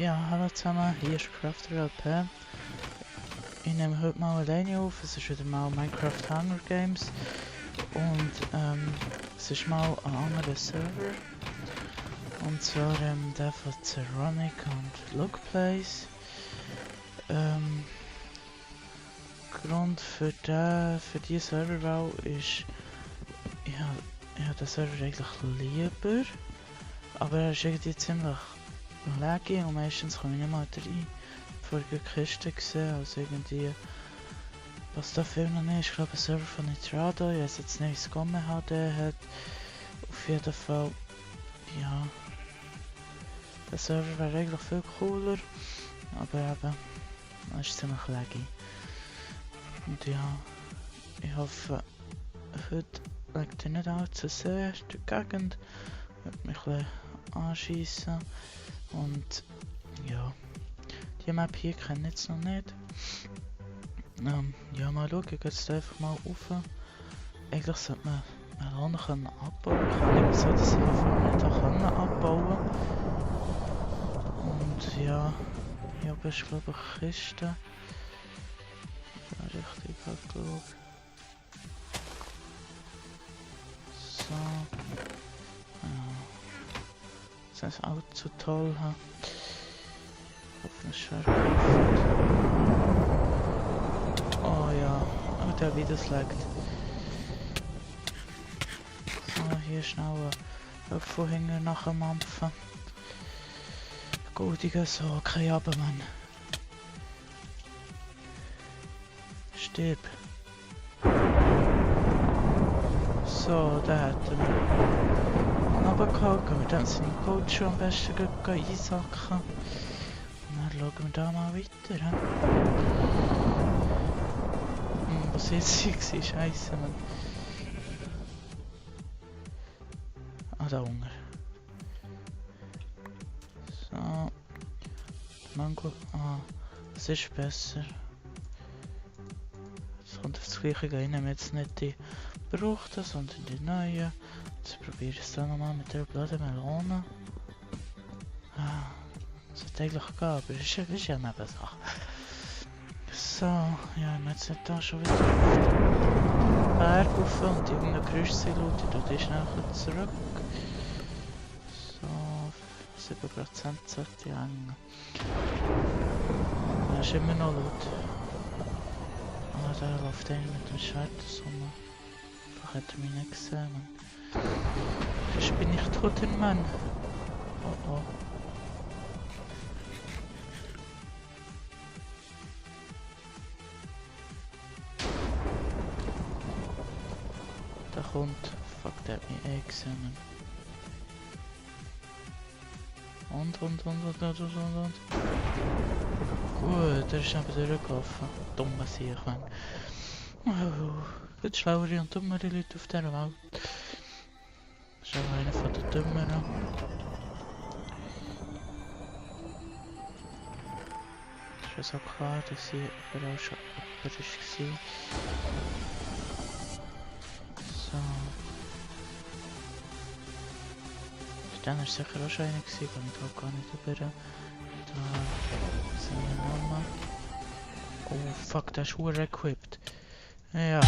Ja, hallo zusammen, hier ist Crafter LP. Ich nehme heute mal alleine auf, es ist wieder mal Minecraft Hunger Games. Und es ist mal ein anderer Server. Und zwar der von Zeronic und Lookplace. Grund für die Serverwahl ist, ich habe den Server eigentlich lieber, aber er ist irgendwie ziemlich laggy und meistens komme ich nicht mal rein. Vorige Kiste gesehen, also irgendwie, was da viel noch nicht ist, ich glaube ein Server von Nitrado, ich weiß jetzt nicht, wie es Gomme HD hat. Auf jeden Fall, ja, der Server wäre eigentlich viel cooler, aber eben, er ist ziemlich laggy. Und ja, ich hoffe, heute legt ihr nicht allzu sehr die Gegend, wird mich ein bisschen anschiessen. Und ja, die Map hier kenne ich jetzt noch nicht. Ja, mal schauen, ich gehe jetzt einfach mal rauf. Eigentlich sollte man Melonen abbauen. Ich kann nicht so, dass ich einfach nicht abbauen kann. Und ja, hier oben ist glaube ich eine Kiste. Ja, richtig angeschaut. So. Ja. Das ist auch zu toll. Auf eine Schärfe. Oh ja, oh, der wieder slaggt. So, hier schnell ein Vorhänger nach dem Mampfen. Goldiger so, kein Abermann. Stirb. So, da hätten wir runtergehauen, gehen wir dann seinen Gold schon am besten einsacken. Und dann schauen wir da mal weiter. Was jetzt war, scheisse, Mann. Ah, da unten. So. Mango. Ah, das ist besser. Es kommt auf das gleiche rein, nehmen wir jetzt nicht die gebrauchten, sondern die neuen. Jetzt probiere ich es dann nochmal mit der blöden Melone. Ah, das sollte eigentlich gehen, aber es ist ja eine Nebensache. So, ja, jetzt nicht da schon wieder auf den Berg rauf und die jungen Gerüste laut, ich tue die schnell zurück. So, 7% sollte hängen. Das ist immer noch laut. Ah, da läuft einer mit dem Schwert rum. Einfach hat er mich nicht gesehen, Mann. Jetzt bin ich toter Mann. Oh oh. Da kommt. Fuck, der hat mich eh gesehen. Und. Gut, der ist einfach durchgelaufen. Dumme Sieg, Mann. Oh, gibt schlauere und dummere Leute auf dieser Welt. Das ist auch einer von den Dümmeren. Es ist ja so klar, dass ich überall schon jemand war. So. Dann war es sicher auch schon einer, kann ich glaube gar nicht über. Da sind wir nochmal. Oh fuck, der ist verdammt equipped. Ja. Und